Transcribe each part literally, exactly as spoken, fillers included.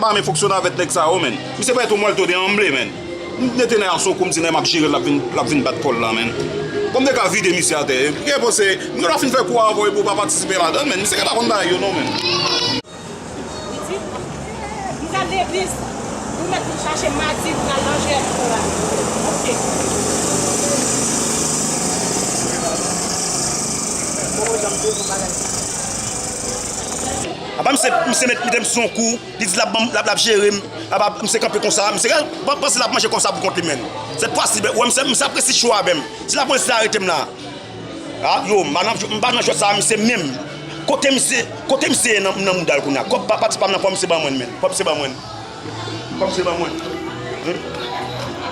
Pa men fonksyone avèk nèg sa yo, menn. Misye parèt yon mòlto de anble, menn. M mete nèg a sou kou, m di nèg m ap jere l, l ap vin, l ap vin bat kò l la, menn. Bon, m te ka vide misye atè. Gen panse, m gen dwa fin fè kou a avè w epi w pa patisipe ladan l, menn. Misye gen dwa konn bagay yo, non, menn. Li di, m pral legliz. Ou mèt vin chache m madi, m pral nan jèn pou la. Oke. Apa misye, misye met, mete m sou yon kou, li di l ap ban m, l ap, l ap jere m, l ap, misye kanpe konsa, misye gen, pa panse l ap manje konsa pou kont li, menn. Sèt fwa si, wè, misye, misye ap resi cho avè m. Si l ap resi la, rete m la. A, yo, m pa nan, m pa nan jwèt sa, misye menm. Kote misye, kote misye ye nan, nan mouda l kounye a? Kòb pa, pati pa m nan, fò misye ban mwen l, menn. Fò misye ban mwen l. Fò misye ban mwen l.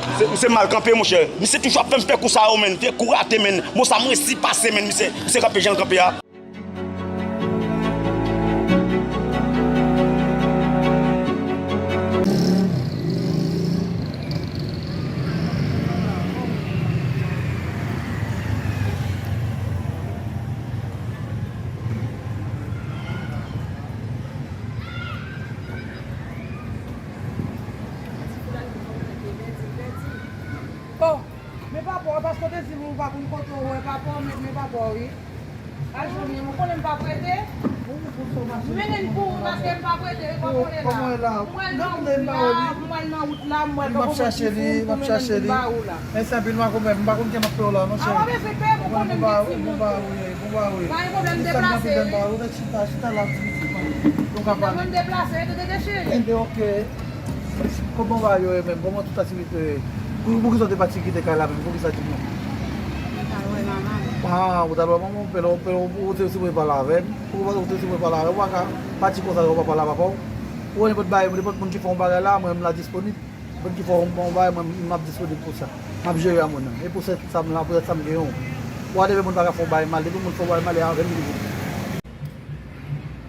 Misye, misye mal kanpe, monchè. Misye toujou ap fè m fè kou sa yo, menn. Fè kou rate, menn. Bon, sa m resi pase, menn. Misye, misye kanpe jan l kanpe a. Oh, men papa w, paske w te di m ou pa konn kote w wè papa w, men, men papa w, wi. Al jwenn li, ou konnen m pa prete? Mennen l pou ou, paske m pa prete, wi, papa w, konnen la. Mwen nan wout la, mwen nan wout la, mwen nan wout la, mwen nan wout la, mwen nan wout la. Mèsi anpil, m pa konn, m pa konn kè m ap fè w la, non, cheri. A, w pa bezwen pè, ou konnen m gen timoun tou. Bon bagay, wi, bon bagay, wi. Pa gen pwoblèm, deplase, wi. Ou te chita, chita la, ti, ti, nou ka pale. Mwen deplase, wi, tete cheri. Enben, oke. Kòman bagay yo ye menm? Kòman tout aktivite yo ye? Pou, poukisa w te pati kite kay la menm? Poukisa di mwen? Mwen t al wè manman m. Ah, ou t al wè manman w? Pèlè, pèlè, ou te sipoze pale avè m. Ou, ou te sipoze pale avè m. Ou pa ka pati konsa, ou pa pale a papa w. Ou nenpòt bagay, nenpòt moun ki fè yon bagay la, mwen, m la disponib. Moun ki fè yon, yon bagay, mwen, m ap disponib pou sa. M ap jere a moun nan. E pou sèt sa m la, pou sèt sa m gen yon. Whatever, moun pa ka fè yon bagay mal. Depi moun fè yon bagay mal, e avè m li pou.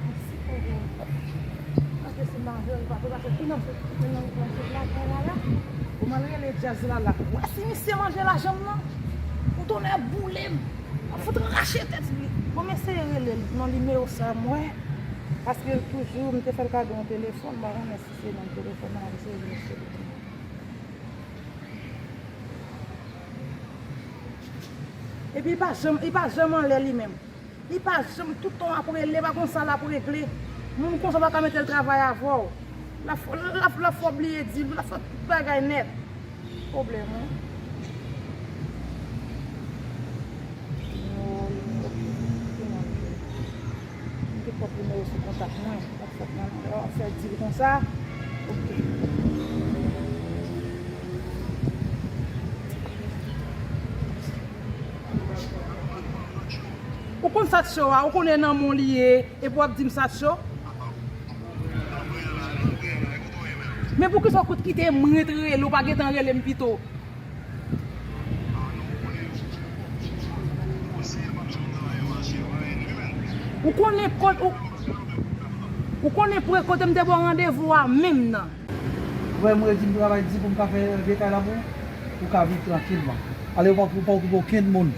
Mèsi, Pòpo. Paske si m pa jwe, m pa jwe, paske ki nan sot, ki nan, nan sot lakay la, la. Kòman l rele djaz la, la? Wè si misye manje lajan m nan. Ou tonè boule m. M ap fout rache tèt li. Bon, m eseye rele l nan nimewo sa, m wè. Paske l toujou, m te fè l kado yon telefòn, m pa konnen si se menm telefòn nan, m ap eseye rele sou li. Epi li pa janm, li pa janm anlè li menm. Li pa janm, tout tan w ap rele, pa konn sa l ap regle. Moun konsa pa ka mete l travay avè w. L ap, l ap, l ap fè w bliye di l, l ap fè tout bagay nèt. Pwoblèm, wi. Nimewo li, ok. Ki nimewo li? M te pran nimewo sou kontak mwen. Fòk mwen, w ap fè di l konsa. Ok. Ou konn sa t cho a, ou konnen nan men w li ye, epi w ap di m sa t cho? Men poukisa w kout kite m ret rele, ou pa gentan rele m pito? Ou konnen kot, ou, ou konnen pre kote m te ba w randevou a menm nan. Ou wè, mwen di m travay di pou m ka fè vye kay la pou ou, ou ka viv trankilman. Ale, ou pa, ou pa okipe okenn moun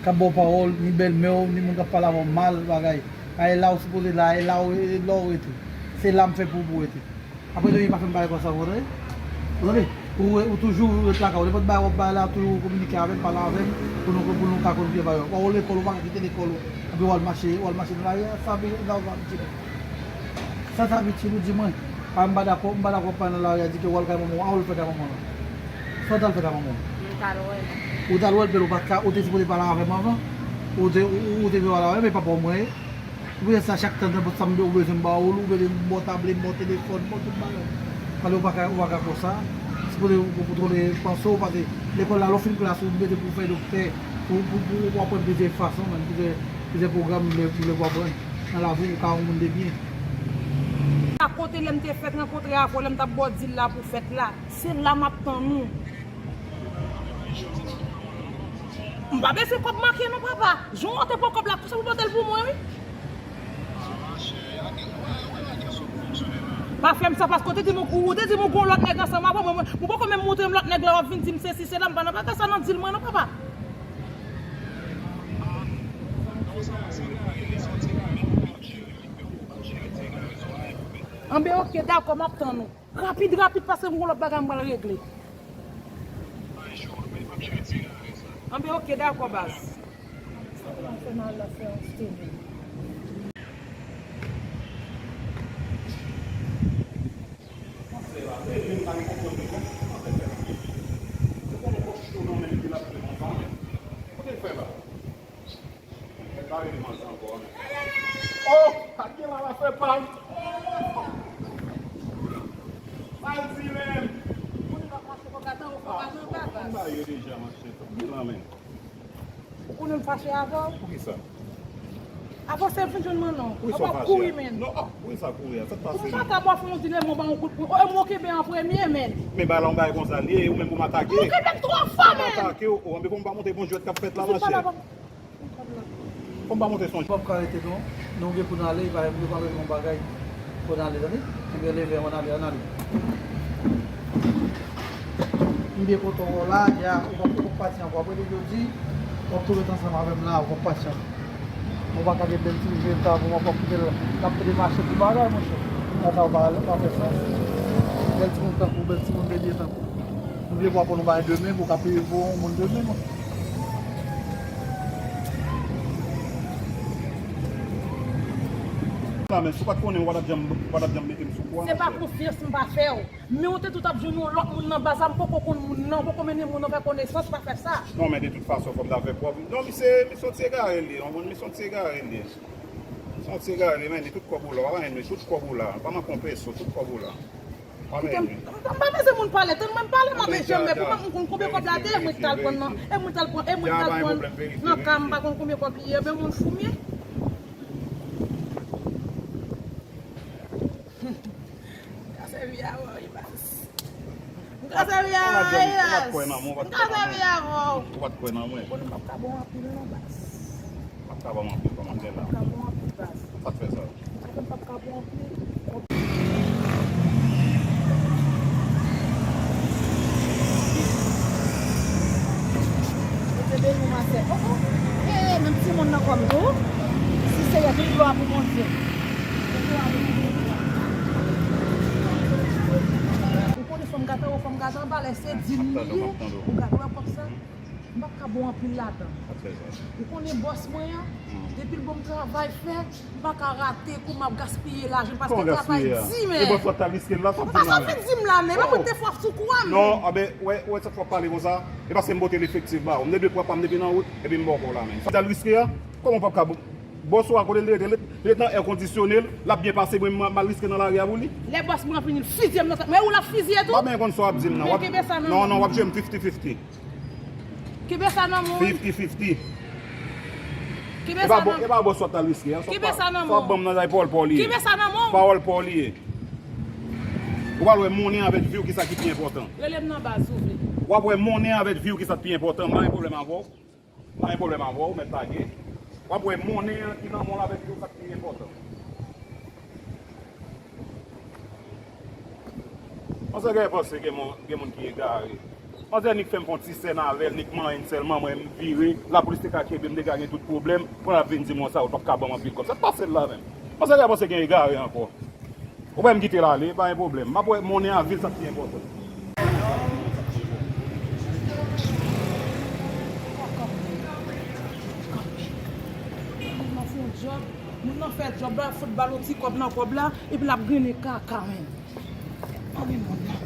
k ap ba w pawòl, ni bèlmè w, ni moun k ap pale avè w mal, bagay. Ale la ou sipoze la, e la ou, e la ou rete. Se la m fè pou ou, pou ou rete. Apre demen pa fè m bagay konsa ankò, tande? Ou tande? Ou, ou toujou ret lakay ou. Nenpòt bagay w ap bay la, toujou kominike avè m, pale avè m, pou nou, pou nou ka konn byen bagay yo. Ou lekòl, ou pa ka kite lekòl ou, epi w al mache, w al mache nan lari a, sa vle, sa vle di. Sa, sa vle di, ou di mwen, a, m pa dakò, m pa dakò w pale nan lari a, di ke w al kay manman w, a w al fè kay manman w la. Sa w t al fè kay manman w? M t al wè l. Ou t al wè l, men ou pa t ka, ou te sipoze pale avè m avan. Ou te, ou, ou te vle pale avè m, e papa w mwen ye. Ou bezwen sa chak tan, nenpòt sa m be-, ou bezwen m ba ou l, ou bezwen m ba w tablè, m ba w telefòn, m ba w tout bagay. Pale ou pa ka, ou pa ka konsa. Sipoze ou kontwole panse w, paske lekòl la, lè w fin klas ou, ou mete pou w fè doktè, pou, pou, pou w aprann plizyè fason, menm plizyè, plizyè pwogram m vle, m vle pou w aprann nan lavi w, ou ka yon moun de byen. A kote lè m te fèk rankontre avè w, lè m t ap ba w dil la pou fèt la, se la m ap tann ou. M pa bezwen kòb make non, papa. Jan w te pran kòb la, konsa pou pote l pou mwen, wi. Pa fè m sa, paske w te di m, ou te di m ou gon lòt nèg ansanm avè mwen, mwen, ou poko menm montre m lòt nèg la, w ap vin di m sesi, sela, m pa nan bagay sa nan dil mwen non, papa. Anben, oke, dakò, m ap tann ou. Rapid, rapid, paske m gon lòt bagay m pral regle. Anben, oke, dakò, baz. Oh, sa gen la, la fè pa m. Sa l di menm. Moun ap mache kòk atan, ou fè pa nan bagay. Sa yo deja mache, tout gen la men. Ou konnen m fache avè w? Poukisa? Avanse m fin jwenn mwen non. Poukisa w fache? Kouri men. Non, ah, poukisa kouri a? Sa k pase menm? Pou m pa ta bò fè yon dilèm, mwen ba yon kout pwen. Oh, e mwen ki ben an premye men. Men ba la yon bagay konsa l ye, ou menm pou m atake. Ou ki ben twò fò men. Pou m atake w, oh, anben pou m pa montre bon jwèt k ap fèt la, machè. Fò m pa monte son. Pap ka rete non. Nou gen pou n ale, pa yo pa rete yon bagay. Fò n ale, tande. Ebyen leve, ann ale, ann ale. M byen kontan wè w la, ya, ou pap, ou pap pati ankò. Apre de jodi, w ap tou ret ansanm avè m la, ou pap pati ankò. Ou pa ka gen bèl timoun jwe ta pou w ap kite l, l ap pede mache pou bagay, monchè. Sa ta w pa, pa fè sans. Bèl timoun tankou, bèl timoun bebe tankou. Nou vle pou w aprann yon bagay demen, pou w ka peye pou yon moun demen, monchè. La, men si w pa t konnen, ou pa t ap janm, ou pa t ap janm mete m sou kou a, monchè. Se pa konfyans m pa fè w. Men ou te tou t ap jwenn yon lòt moun nan baz la, m poko konn moun nan, m poko mennen moun nan fè konesans, pa fè sa. Non, men de tout fason, fò m ta fè pwòv. Non, misye, misye yon ti egare l ye, yon moun, misye yon ti egare l ye. Misye yon ti egare l ye, men li tout kòb ou la, w pa jwenn li, tout kòb ou la. Pa manke yon peso, tout kòb ou la. Kite m, m pa bezwen moun pale, tann mwen pale, m ap janbe pou mwen, m konn konbyen kòb la te ye, mwen t al pran nan, e mwen t al pran, e mwen t al pran nan ka, m pa konn konbyen kòb li ye, men moun fou m ye. M ka sèvi avè w, baz. M ka sèvi avè w, baz. M ka sèvi avè w. Ou pa t kwè nan mwen. Ou pa t kwè nan mwen. Ou konnen m p ap ka bon anpil non, baz. Ou p ap ka ban m anpil kòmantè la. M p ap ka bon anpil, baz. Sa k fè sa? Ou konnen m p ap ka bon anpil. Bondye beni w, ma sè. Oh, oh. Eh, menm timoun nan kò m tou. Si Seyè, tout glwa pou Bondye. Ou konnen fò m gade anwo, fò m gade anba, lè se di m li ye, ou gade wè kòb sa. M p ap ka bon anpil ladan. Ou konnen bòs mwen an, depi l ban m travay fè, m pa ka rate kou m ap gaspiye lajan, paske travay di, men. E bòs la t al riske l la, sa w di m la, men. M pa sot fin di m la, men. M ap mete fwa sou kou a, men. Non, anben, wè, wè sa k fè w pale konsa, e paske m pote l efektif ba ou. M te dwe pran pa m depi nan wout, epi m ba w kò w la, men. Sa w t al riske a, kòman w p ap ka, bòs ou a kote l te rete, l ret nan è kondisyone, l ap byen pase, mwen m al riske nan lari a pou li? Lè bòs mwen an vini, l fizye m nan tèt mwen, e ou l ap fizye tou? Pa byen konn sa w ap di m nan. Men kenbe sa nan men w. Non, non, w ap jwe m fifty fifty. Kenbe sa nan men w. Fifty fifty. Kenbe sa nan men w. E pa bòs w ap t al riske a. Kenbe sa nan men w. Sa w ap ban m nan zay pawòl pa w li ye. Kenbe sa nan men w. Pawòl pa w li ye. Ou pral wè monnen avèk vi w kisa ki pi enpòtan. Rele m nan baz ou vle. W ap wè monnen avèk vi w kisa k pi enpòtan. M pa gen pwoblèm avè w. M pa gen pwoblèm avè w, mèt lage. W ap wè monnen an ki nan men w la avèk vi w sa k pi enpòtan. Manzè gen panse gen moun, gen moun ki egare. Manzè nik fè m fè yon ti sèn avè l, nik manyen m sèlman, mwen m vire, lapolis te ka kenbe m, m te ka gen tout pwoblèm, pou l ap vin di m konsa, ou p ap ka ban m anpil kòb. Sa k pase l la menm? Manzè gen panse gen egare ankò. Ou wè m kite l ale, pa gen pwoblèm. M ap wè monnen an vil sa k pi enpòtan. Moun nan fè yon djòb, moun nan fè djòb la, fout ba l yon ti kòb nan kòb la, epi l ap grennen kaka menm. Anben moun nan.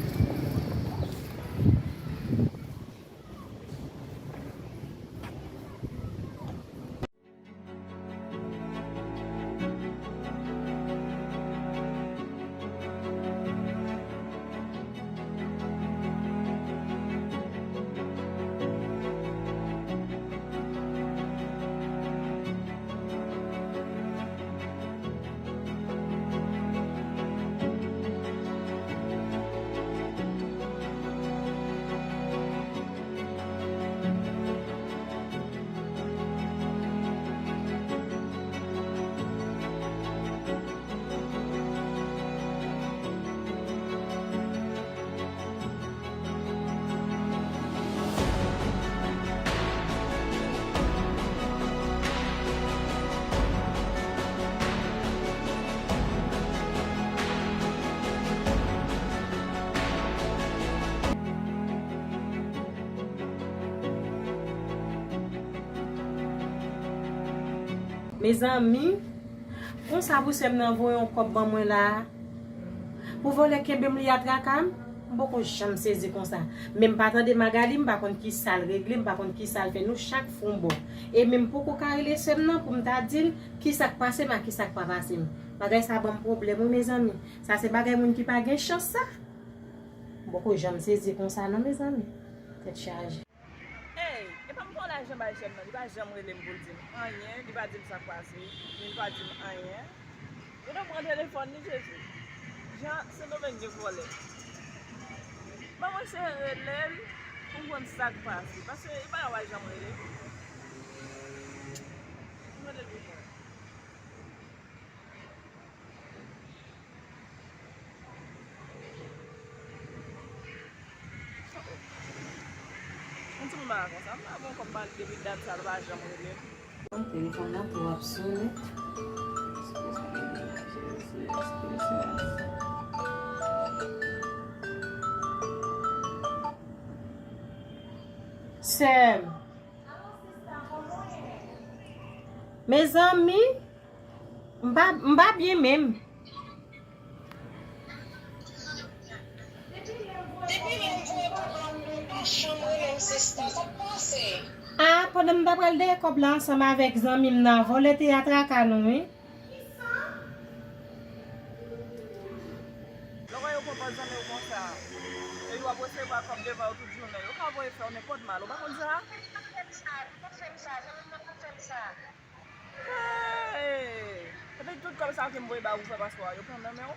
Mezanmi, konsa pou sè m nan voye yon kòb ban mwen la a, pou vòlè kenbe m li a traka m, m poko janm sezi konsa. Men m pa tande Magali, m pa konn kisa l regle, m pa konn kisa l fè, nou chak fè yon bò. E men m poko ka rele sè m nan pou m ta di l kisa k pase m ak kisa k pa pase m. Bagay sa ban m pwoblèm wi mezanmi. Sa se bagay moun ki pa gen chans sa. M poko janm sezi konsa non mezanmi. Tèt chaje. Ey, epa m pran lajan bay sè m nan, li pa janm rele m pou l di m anyen, li pa di m sa k pase, li pa di m anyen. Yo te pran telefòn li, Jezi. Jan Sendomeng gen vòlè. Ban mwen eseye rele l pou m konn sa k pase, paske li pa janm rele m. M rele l pou mwen. Yon timoun pa ka konsa. M pa bon kòm pale depi dat sa, l pa janm rele m. Bon, telefòn nan tou ap sone. Sè m. Mezanmi, m pa, m pa byen menm. Depi lè m voye kòb la, ou pa janm rele m, sista. Sa k pase? A, pandan m ta pral dèyè kòb la ansanm avèk zanmi m nan, vòlè te atraka nou, wi. Lè w wè yo pran pòz zanmi yo konsa, e yo ap resevwa kòb devan yo tout jounen, yo ka voye fè w nenpòt mal, ou pa konn sa? Hey! Epi tout kòb sa yo ke m voye ba ou pou fè paspò a, yo pran nan men w?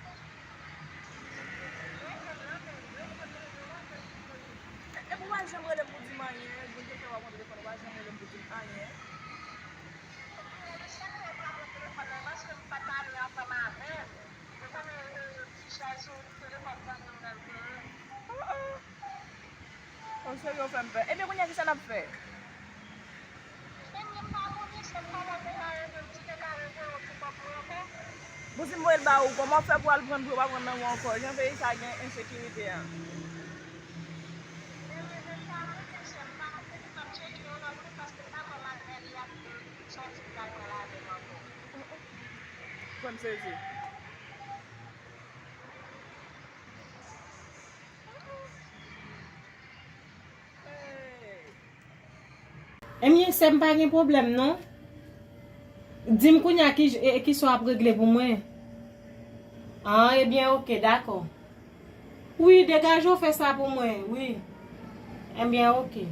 E, epi w pa janm rele m pou di m anyen, Bondye fè w ap pran telefòn, w pa janm rele m pou di m anyen. Ou serye, w fè m pè. Ebyen, kounye a, kisa n ap fè? Bon, si m voye l ba ou, kòman w fè pou al pran l, pou yo pa pran nan men w ankò? Jan peyi sa gen ensekirite a. Fè m sezi. Ebyen, sè m, pa gen pwoblèm non. Di m kounye a ki, e, ki sa w ap regle pou mwen. An, ebyen, oke, dakò. Wi, degaje w fè sa pou mwen, wi. Ebyen, oke.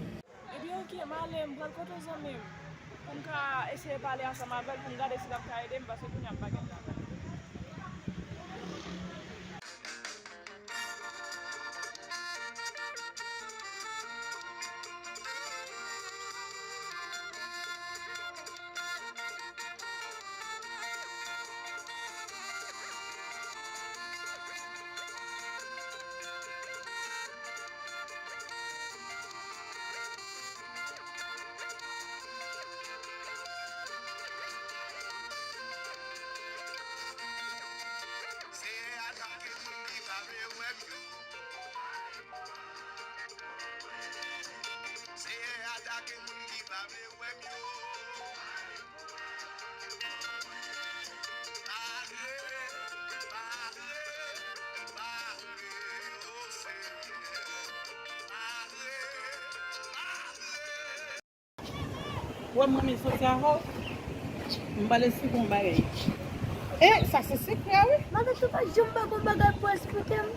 Ebyen, oke, m ale, m pral kote zanmi m. Pou m ka eseye pale ansanm avè l, pou m gade si l ap ka ede m, paske kounye a m pa gen travay. Seyè atake moun ki pa vle wè m yo. Seyè atake moun ki pa vle wè m yo. Pale, pale, pale, o Senyè. Pale, pale. Wè mwen menm soti avè w. M pral esplike w yon bagay. E, sa se sekrè, wi. Madanm, ou pa janm pa gon bagay pou esplike m.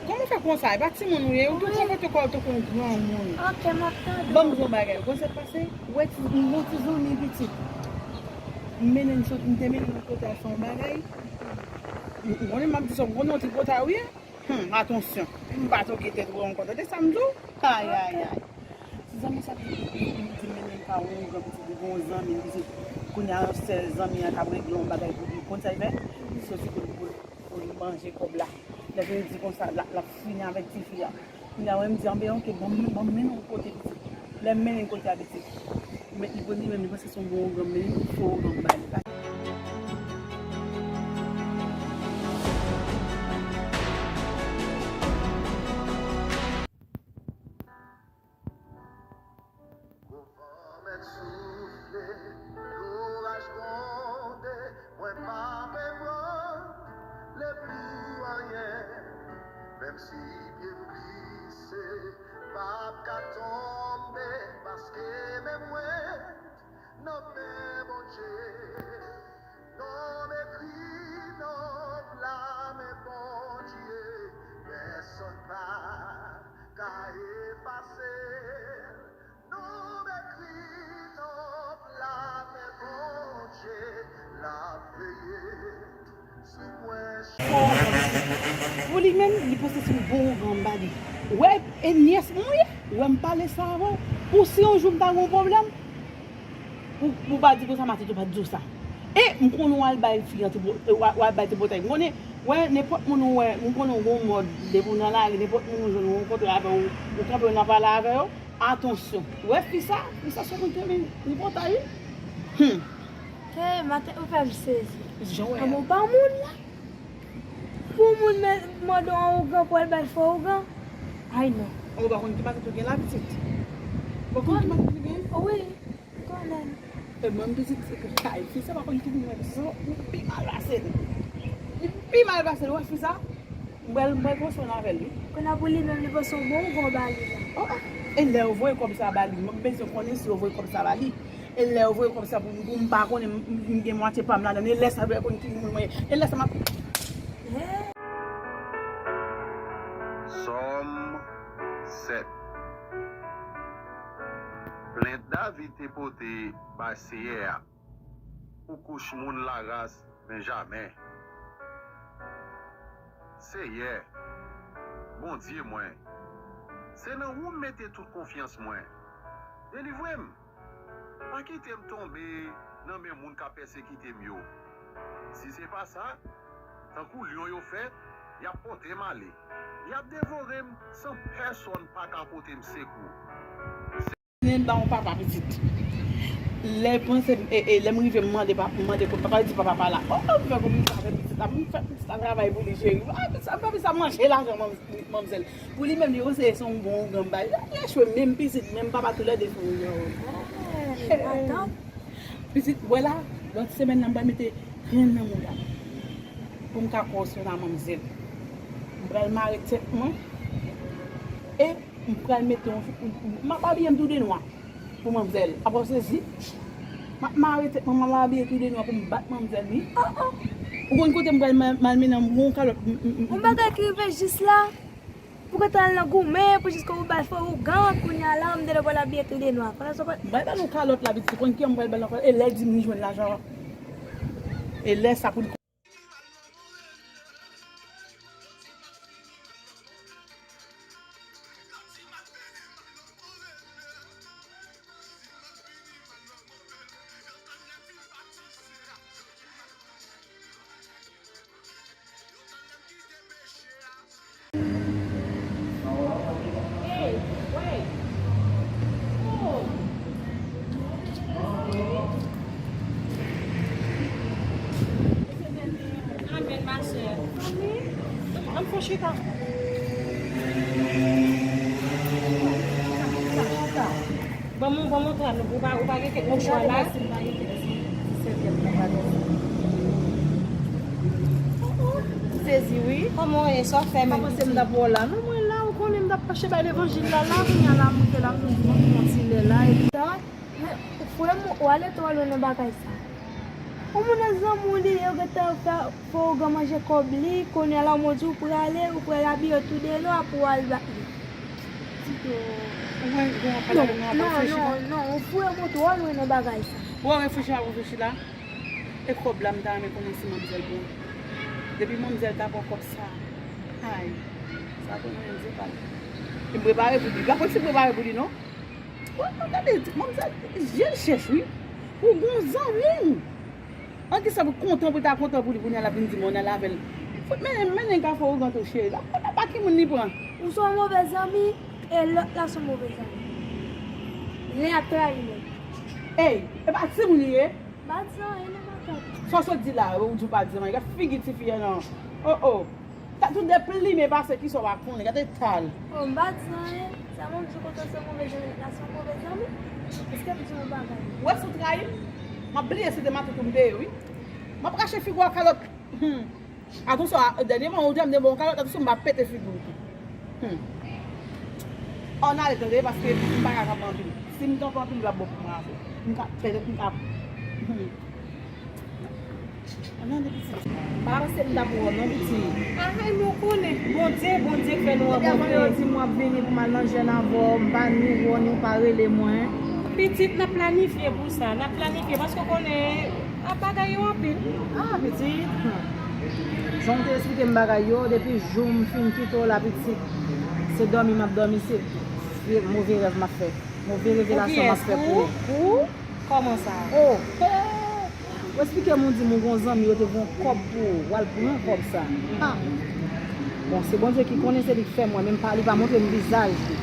Kòman w fè konsa? E pa timoun ou ye, ou tou konpòte kò w tankou yon granmoun. Ok, m ap tande w. Ban m di w yon bagay. Ou konn sa k pase? Ou wè ti, m gon ti zanmi pitit. M mennen l sot, m te mennen l kote al fè yon bagay. Ou konnen m ap di sa, ou konnen yon tripotay ou ye? Hmm, atansyon. M pa toke tèt ou ankò. Tande sa m di w? Ay, ay, ay. Ti zanmi sa ki di m mennen l pa yon granpitit, li gen yon zanmi pitit. Kounye a, yon sèl zanmi an k ap regle yon bagay pou li. Konn sa l fè? Li soti pou l, pou l, pou l manje kòb la. Lè l vin di konsa, l ap, l ap fini avèk tifi a. Kounye a, mwen m di, anben, oke, ban m, ban m mennen w kote pitit. Lè m mennen l kote a pitit. Men li, li menm, li panse se yon bon ogran, men li fo ogran ba li. Gon van mèt soufle, loraj gon Li panse se yon bon ougan m ba li. Ou wè, e nyès mwen ye. Ou wè m pale sa avè w. Pou si yon jou m ta gen yon pwoblèm, pou, pou pa di konsa, Matito pa t di w sa. E m konnen w al bay fi an ti bo-, w al, w al bay ti botay. M konnen, wè, nenpòt moun ou wè, m konnen w gon mòd, depi w nan lari, nenpòt moun ou jwenn, ou rankontre avè w, ou kanpe, w nan pale avè yo, atansyon. Ou wè fi sa, fi sa se moun ki renmen tripotay, wi. Hmm. Ke maten ou fè m sezi. Jan w wè a. Anmè w pa moun la. Pou moun men mande yon ougan pou al bay fò ougan. Ay non. Ou pa konn ki matant ou gen la, pitit? Ou pa konn ki matant ou gen? Wi, m konnen. E mwen pitit, kay, fi sa pa konn ki moun mwen, pitit sa, li pi mal pase l. Li pi mal pase l, ou wè fi sa? Mwen, mwen konson avè l, wi. Kounye a pou li menm, li panse yon bon ougan ba li la. Oh, oh. E lè yo voye kòb sa ba li, mwen bezwen konnen si yo voye kòb sa ba li. E lè yo voye kòb sa pou m, pou m pa konnen, m, m, m gen mwatye pa m ladan l. E lè sa, yo konn ki moun mwen ye. E lè sa, m ap Sòm sèt. Plent David te pote bay Seyè a pou kouch moun laras Benjamen. Seyè, Bondye mwen, se nan ou m mete tout konfyans mwen. Delivre m! Pa kite m tonbe nan men moun k ap pèsekite m yo. Si se pa sa, tankou lyon yo fè, y ap pote m ale. Y ap devore m san pèsonn pa ka pote m sekou. Konnen m ba yon papa pitit. Lè panse, e, e, lè m rive, m mande pa, m mande kot papa, li di papa pa la. Oh, m fè konbyen sa fè pitit la, m fè pitit la travay pou li, cheri. Ah, pitit sa, m fè pitit sa manje lajan manm-, manmzèl. Pou li menm, li konseye se yon bon ougan m ba li. Li echwe, menm pitit, menm papa, toulède fè ougan. Pitit, wè la, lòt semèn nan, m pral mete grenn nan mouda m pou m ka konsole manmzèl. M pral mare tèt mwen e m pral mete yon, m ap abiye m tou de nwa pou manmzèl. Apa w sezi? M ap mare tèt mwen, m ap abiye tou de nwa pou m bat manmzèl, wi. Oh, oh. Ou konn kote m pral mal, mal mennen yon kalòt, m, m, m, yon bagay ki rive jis la. Pou gentan al nan goumen, pou jiske ou bay fò ougan, kounye a la, m te lè pral abiye tou de nwa. Konnen sa w pral. M pral ba l yon kalòt la, pitit, konn ki an m pral ba l yon kalòt. E lè l di m li jwenn lajan an. E lè sa pou li. Amen, ma sè. Ann fè chita. Chita, chita. Ban m, ban m yon trad, ou pa, ou pa gen kèk mouchwa la? M sezi, wi. Kòman w ye? Sa w fè menm? M pa panse m t ap wè w la. Non, mwen la, ou konnen m t ap mache bay levanjil la, la, kounye a la, m moute la, m di, bon, m pran ti lè la, epi sa, men, frè m, ou ale twò lwen nan bagay sa. Yon moun nan zanmi w li ye, ou gentan fè, fè ougan manje kòb li, kounye a la, ou di ou prale, ou pral abiye tou de nwa pou w al bat li. Tito, ou wè, bon, pale avè mwen, non, non, non, ou foure mwen twò lwen nan bagay sa. Bon, reflechi a, reflechi la. E kòb la, m ta renmen konnen si manmzèl bon. Depi manmzèl ta pran kòb sa, ay, sa pou mwen di pale. E m prepare pou li. Gade si m prepare pou li, non? Wè, gade, manmzèl, je l chèch, wi. Ou gon zanmi w. An ki sa pou kontan pou l ta kontan pou li, kounye a l ap vin di m, on al avè l. Fout mennen, mennen kafou ou gante w cheri. L ap kontan pa ki moun li pran. Ou se yon move zanmi, e lòt la se yon move zanmi. Len ap trayi len. Ey, e pa timoun li ye? M pa di anyen non, matant. Sa w sot di la, ou di w pa di anyen. Gad figi tifi a non. Oh, oh. Sa tou deplime pase ki sa w pa konnen. Gad eta l. Oh, m pa di anyen. Sa mwen di kontan se move zanmi, la se yon move zanmi. Èske m di yon bagay? Ou wè si w trayi m, m ap bliye se te matant ou m te ye, wi. M ap rache figi w ak kalòt. Hmm. Atansyon, a, dènyèman, ou te di m de bon kalòt, atansyon, m ap pete figi w tou. Hmm. Ann ale tande, paske m pa ka kanpe anpil. Si m kanpe anpil, l ap bon pou mwen ase. M ka pete, m ka, hmm. Ann ale, pitit. Pa panse m t ap wè w non, pitit. Ahay, mwen konnen. Bondye, Bondye fè nou rankontre. Depi avan yo di m w ap vini pou m al nan jèn avè w, m pa ni wè w, ni w pa rele mwen. Pitit, n ap planifye pou sa. N ap planifye, paske w konnen, ap bagay yo anpil. Ah, pitit. Hmm. Jan w te esplike m bagay yo, depi jou m fin kite w la pitit, se dòmi m ap dòmi, se vye move rèv m ap fè. Move revelasyon m ap fè pou ou. Pou kiyès? Pou ou? Kòman sa? Oh! Ou esplike m, ou di m ou gon zanmi yo te voye yon kòb pou ou, w al pran kòb sa. Ah! Bon, se Bondye ki konnen, se li k fè m wè, men m pa, li pa montre m vizaj li.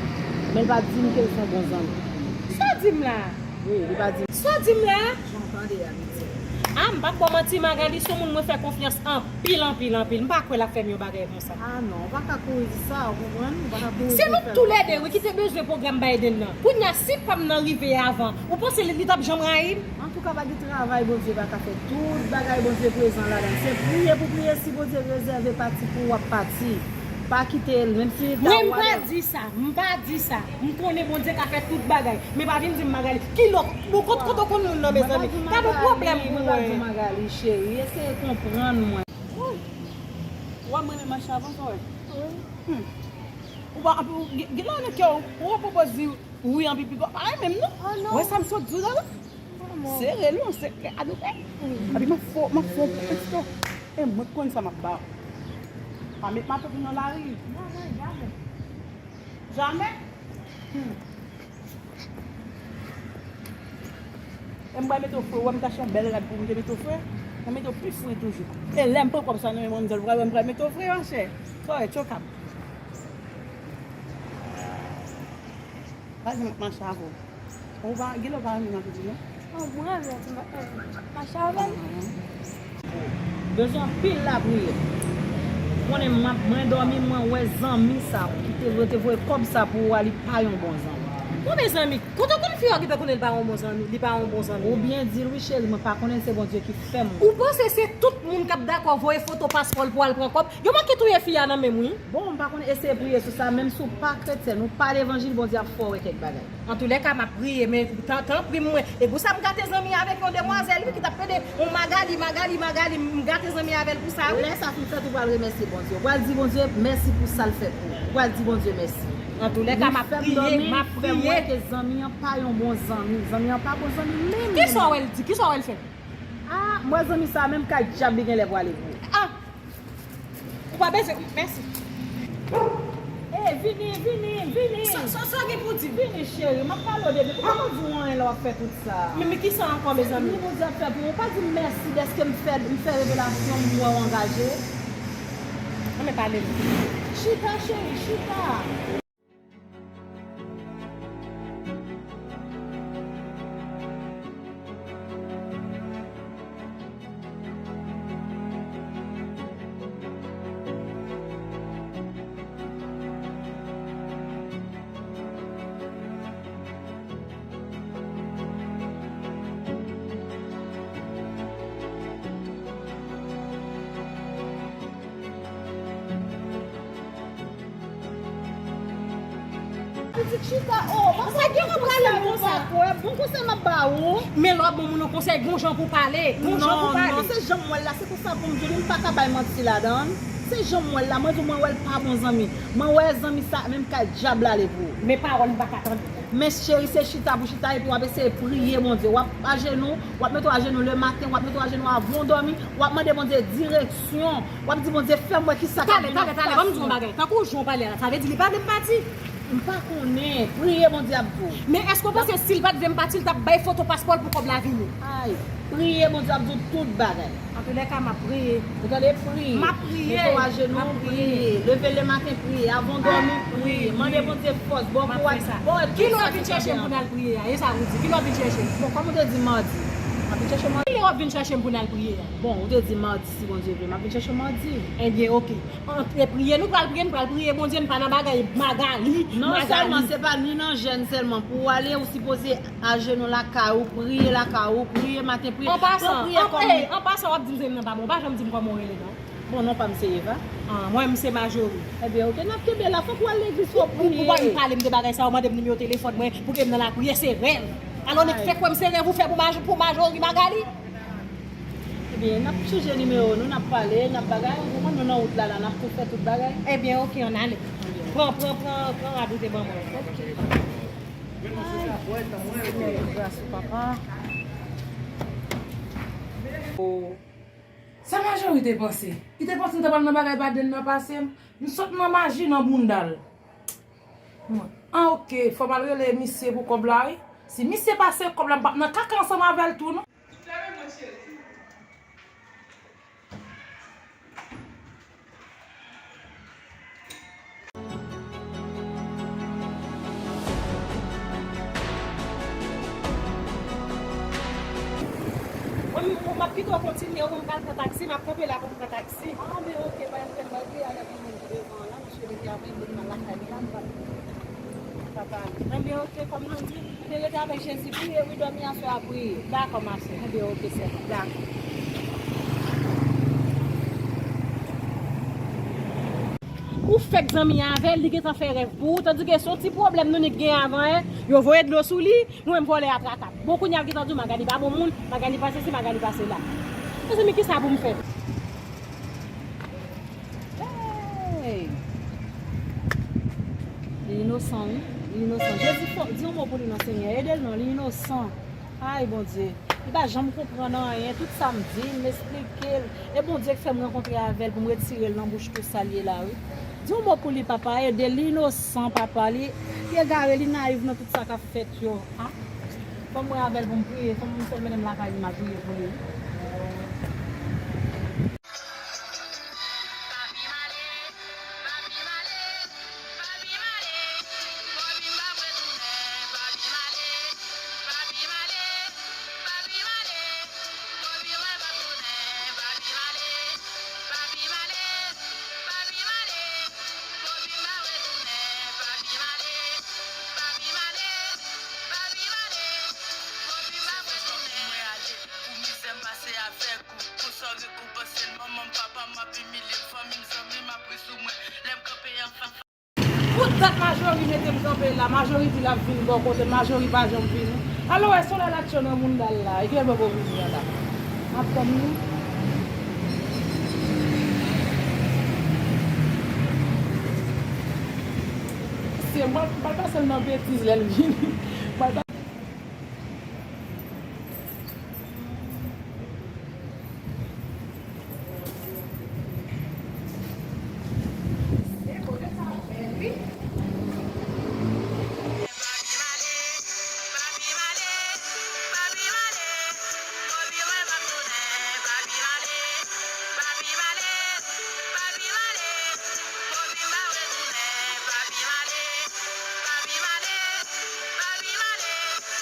Men l pa di m ke l se yon bon zanmi. Sa w di m la? Wi, li pa di m. Sa w di m la? Jan w tande a, li di. Ah, m p ap ba w manti, Magali se yon moun mwen fè konfyans anpil, anpil, anpil. M pa kwè l ap fè m yon bagay konsa. Ah non, ou pa ka kouri di sa, ou konprann? Ou pa ka kouri di l. Se nou toulède, wi, ki te bezwen pwogram Biden nan. Kounye a, si pa m nan rive avan, ou panse li, li t ap janm rayi m? Antouka, pa gen travay Bondye pa ka fè. Tout bagay Bondye prezan ladan l. Se priye pou priye, si Bondye rezève pati pou ou, w ap pati. Pa kite l, menm si li ta... Mwen, m pa di sa, m pa di sa. M konnen Bondye ka fè tout bagay. Men pa vin di m Magali. Ki lòt? Bon, kot, kote w konn moun nan, mezanmi? Gad yon pwoblèm pou mwen. Mwen pa di w Magali, cheri. Eseye konprann mwen. Ou wè m renmen mache avan sa, wè? Wi. Hmm. Ou pa, ou, gen, gen lè nan kè w, ou pwopoze di wi anpi pi, pa renmen m non. Oh non. Wè sa m sot di w la la? Sere non, sekrè a nou fè. Epi m ap fè, m ap fè yon pesto. E mwen k konn sa m ap ba w. Pa met matant ou nan lari. Non, non, jamè. Jamè? Hmm. E m pral mete w fre, ou wè m t achte yon bèl rad pou m te mete w fre. Mwen mete w pi fre toujou. E lè m pran kòb sa nan men manmzèl, ou pral wè m pral mete w fre, monchè. Kòrèk, tchokap. Pa janm ap mache avè w. Ou pa, gen lè ou pa renmen m ap di non. Oh, mwen renmen w, ti ma-, eh, mache avè m. Bezwen anpil lapriyè. Konnen m ap, mwen dòmi, mwen wè zanmi sa ki te, te voye kòb sa pou ou a, li pa yon bon zanmi. Konbyen zanmi? Kote w konn fi a ki te konnen li pa yon bon zanmi, li pa yon bon zanmi? Ou byen di l wi cheri, mwen pa konnen, se Bondye ki fè m. Ou panse se tout moun k ap dakò voye foto paspò l pou al pran kòb? Yo manke touye fi a nan men m wi. Bon, m pa konn, eseye priye sou sa, menm si w pa kretyèn, ou pa levanjil, Bondye ap fè w wè kèk bagay. Antoulèka, m ap priye, men tan, tanpri mwen. E pou sa m gate zanmi avèk yon demwazèl, wi, ki t ap pede yon Magali, Magali, Magali, m gate zanmi avè l pou sa, wi. Lè sa fin fèt, ou pral remèsye Bondye. Ou pral di Bondye mèsi pou sa l fè pou ou. Ou pral di Bondye mèsi. Antoulèka, m ap priye, m ap priye. Li fè m dòmi, li fè m wè ke zanmi an pa yon bon zanmi. Zanmi an pa bon zanmi menm, menm. Kisa w wè l di? Kisa w wè l fè? Ah, m wè zanmi sa a, menm kay dyab li genlè pwale vre. Ah! Ou pa bezwen, mèsi. Eh, vini, vini, vini. Sa, sa, sa gen pou di? Vini, cheri, m ap pale w de, de, ou pa konn di w anyen lè w ap fè tout sa. Men, men kisa ankò, mezanmi? Ni Bondye ap fè pou ou. Pa di m mèsi dèske m fè, m fè revelasyon, m wè w angaje. Ann men pale m. Chita, cheri, chita. Pitit chita, oh, pa sa gen yon prale konsa. Bon konsèy m ap ba ou. Men lè w ap ban moun yon konsèy, gon jan pou pale, gon jan pou pale. Non, non, se jan m wè l la, se konsa pou m di w li, m pa ka bay manti ladan l. Se jan m wè l la, mwen di w mwen wè l pa bon zanmi. Mwen wè zanmi sa, menm kay dyab l ale pou ou. Men pawòl m pa ka tande. Men cheri, se chita pou chita epi w ap eseye priye Bondye. W ap ajenou, w ap mete w ajenou lematen, w ap mete w ajenou avan w dòmi, w ap mande Bondye direksyon. W ap di Bondye fè m wè kisa k ap vin an fas mwen. Talè, talè, talè, ban m di w yon bagay. Tankou jan w pale a la, sa vle di li pa vle m pati? M pa konnen. Priye Bondye ap di w. Men èske w panse si l pa t vle m pati, l t ap bay foto paspò l pou kòb la vini? Ay, priye Bondye ap di w tout bagay. Antoulèka, m ap priye. Ou tande? Priye. M ap priye. Mete w ajenou, priye. Leve lematen, priye. Avan w dòmi, priye. Mande Bondye fòs, bon kouraj. Bon, e tout sa ki tande an. Kilè w ap vin chèche m pou n al priye a? E sa w di? Kilè w ap vin chèche m? Bon, kòm ou te di madi. M ap vin chèche w madi. Kilè w ap vin chèche m pou n al priye a? Bon, ou te di madi, si Bondye vle. M ap vin chèche w madi. Ebyen, oke. Antre priye, nou pral priye, nou pral priye Bondye, nou pa nan bagay Magali. Non, sèlman, se pa ni nan jèn sèlman. Pou w ale, ou sipoze ajenou lakay ou, priye lakay ou, priye maten, priye. An pasan, an pasan, w ap di m se m nan pa bon, w pa janm di m kòman w rele non. Bon, non pa m se Eva. Ah, mwen m se Majori. Ebyen, oke, n ap kenbe la, fòk w al legliz pou w priye. Ou pa vin pale m de bagay sa, ou mande m nimewo telefòn mwen, pou ke m nan lapriyè, se rèv. Alò, nèg fè kwè m se rèv ou fè pou Maj-, pou Majori Magali. Ebyen, n ap chanje nimewo nou, n ap pale, n ap bagay, ou konprann nou nan wout la, la, n ap tou fè tout bagay. Ebyen, oke, ann ale. Pran, pran, pran, pran rad ou te ban mwen. Oke. Ay, Senyè, gras ou, papa. Oh. Sa Majori te panse? Li te panse m ta pral nan bagay Baden nan pase m? M sot nan maji nan bounda l. An, oke, fò m al rele misye pou kòb la, wi. Si misye pase kòb la, m p ap nan kaka ansanm avè l tou, non. Mwen, m ap pito kontinye, ou m pral pran taksi, m ap kanpe la pou m pran taksi. Ah, men oke, pa yon pwoblèm, m al priye avèk yon moun ki devan an la, misye rete avè m, m al lakay li la, m pral papa. Anben, oke, kòm nou di, nou te rete avèk Jezi, priye, wi, dòmi aswè a, priye. Dakò, ma sè. Anben, oke, sè mwen, dakò. Ou fèk zanmi avè l, li gentan fè rèv pou ou, tandike se yon ti pwoblèm nou nèk gen avan, en, yo voye dlo sou li, ou menm vòlè a traka. Bon, kounye a l gentan di w, Magali pa bon moun, Magali pa sesi, Magali pa sela. Mezanmi, kisa pou m fè? Hey! Li inosan, wi. Li inosan. Jezi, fò, di yon mo pou li non, Senyè. Ede l non, li inosan. Ay, Bondye. Li pa janm konprann anyen. Tout sa m di l, m esplike l. E Bondye k fè m rankontre avè l pou m retire l nan bouch tou sa l ye la, wi. Di yon mo pou li, papa. Ede l. Li inosan, papa. Li, li egare, li nayiv nan tout sa k ap fèt yo. Ah. Fò m wè avè l pou m priye. Fò m fè l mennen m lakay li, m al priye pou li. Pou mizè m pase avèk ou, konsa w rekonpanse l. Manman m, papa m ap imilye m, fanmi m, zanmi m ap ri sou mwen. Lè m kanpe anfas. Pou dat Majori mete m kanpe la, Majori di l ap vin bò kote m, Majori pa janm vini. Alò, wè, se yon lè l atyon nan bounda l la, e ki lè l poko vini an la? M ap tann li. Se mwen, m pral pase l nan betiz lè l vini. M pral pa-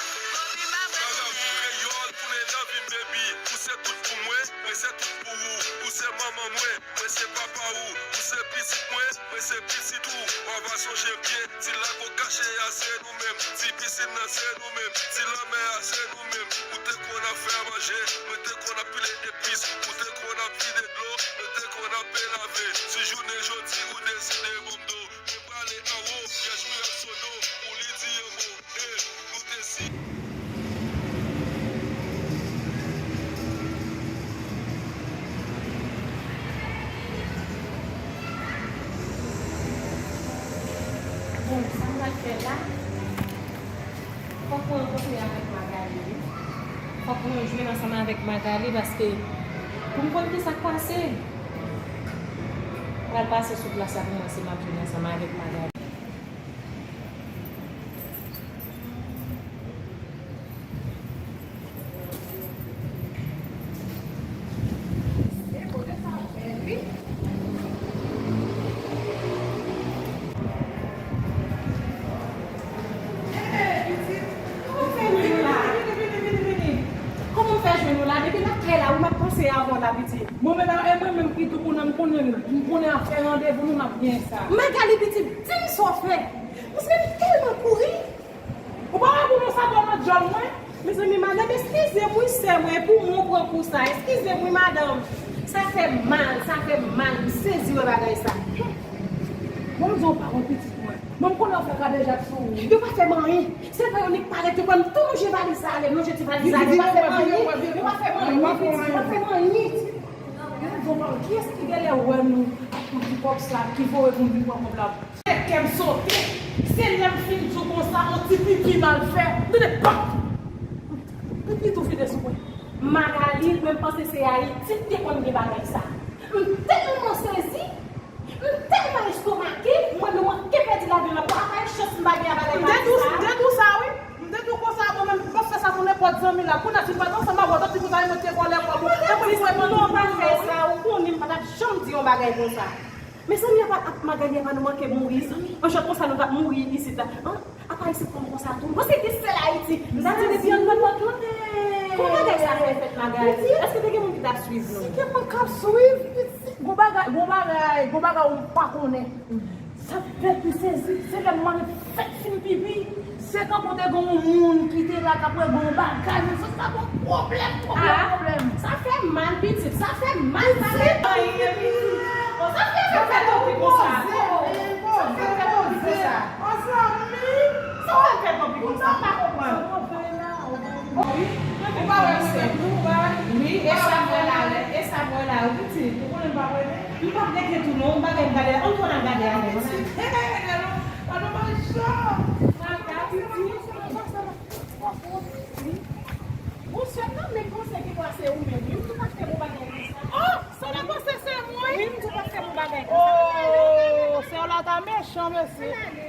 Madanm, kreyòl tounen nan vi m, baby. Ou se tout pou mwen, mwen se tout pou ou. Ou se manman mwen, mwen se papa ou. Ou se pitit mwen, mwen se pitit ou. Papa sonje byen, ti lago kache a se nou menm. Ti pisin nan se nou menm. Ti lanmè a se nou menm. Ou te konn ap fè manje, mwen te konn ap pile epis. Ou te konn ap vide dlo, mwen te konn ap lave. Si jounen jodi ou deside ban m do, mwen prale anwo, pyèj mwen ap sodo, pou li di yon mo. Hey, nou te si. Bon, sa m pral fè la, fòk mwen rankontre avèk Magali, wi. Fòk mwen jwenn ansanm avèk Magali, paske pou m konn kisa k pase, m pral pase sou plas la pou mwen si m ap jwenn ansanm avèk Magali. Kòman m fè jwenn ou la? Depi lakay la, wi, m ap panse avè w la, pitit. Mwen menm, e mwen menm ki tou konnen, m konnen, m konnen afè randevou nou n ap gen sa. Magali, pitit, di m sa w fè. Paske m tèlman kouri. Ou pa wè pou nou sa pran nan djòl mwen? Mezanmi, madanm, eskize m wi, sè mwen, e pou mwen w pran kou sa. Eskize m wi, madanm. Sa fè m mal, sa fè m mal. M sezi wè bagay sa. Bon, m di w pawòl, pitit mwen. Mwen, m konnen w fè kadejak sou ou. Yo pa fè m anyen. Se pa yo nik parèt, yo pran m tou lonje valiz la ale, lonje ti valiz la ale. Yo pa fè m anyen, yo pa fè m anyen, pitit, yo pa fè m anyen. Yo di w pawòl, kiyès ki genlè wè nou ap pran ti kòb sa, ki voye pou m vin pran kòb la? Kè m sote. Se lè m fin di w konsa, on ti pipi m al fè. Tande, pap! Pipi tou vide sou mwen. M Magali, mwen m panse se Ayiti ki te konn gen bagay sa. M tèlman sezi, m tèlman estomake, mwen menm mwen te pèdi lavi m nan, pa pa chans m pa gen a bagay m te tou, m te tou sa wi. M te tou konsa mwen menm, m p ap fè sa pou nenpòt zanmi la. Kounye a si m pa t ansanm avè w, tanti pou sa mwen te vòlè kòb ou. Epi pou mwen non, pa fè sa, ou konnen m pa t ap janm di yon bagay konsa. Mezanmi, apa ap Magali apa nou manke mouri. An jan konsa nou t ap mouri isit la. An? Apa isit konn konsa tou. Bon, se te sèl Ayiti. M ta di depi anndan pòt lan. Kòman bagay sa fè fèt Magali? Èske te gen moun ki t ap swiv nou? Si gen moun k ap swiv, pitit, gon bagay, gon bagay, gon bagay ou pa konnen. Sa fè pi sezi, se lè m mande fèt fin pipi. Se tankou te gen yon moun ki te la k ap regle yon bagay, men sa, sa bon pwoblèm, pwoblèm, pwoblèm. Sa fè mal, pitit, sa fè mal, sa fè mal, pitit. Bon, sa fè fè fè tanpi konsa. Sa fè fè tanpi konsa. Sa fè fè tanpi konsa, m pa konprann. Wi, ou pa wè se tou, wi, e sa m wè la, wi, e sa m wè la, wi, pitit. Ou konnen m pa wè, men. M p ap rete tou non, m bagay m gade, ann fò n al gade avè m. Monchè, nan men panse ki pase ou menm, wi, m tou pa fè bon bagay konsa. Oh, sa nan panse se mwen? Wi, m tou pa fè bon bagay konsa. Oh, sè w la ta mechan, mesye.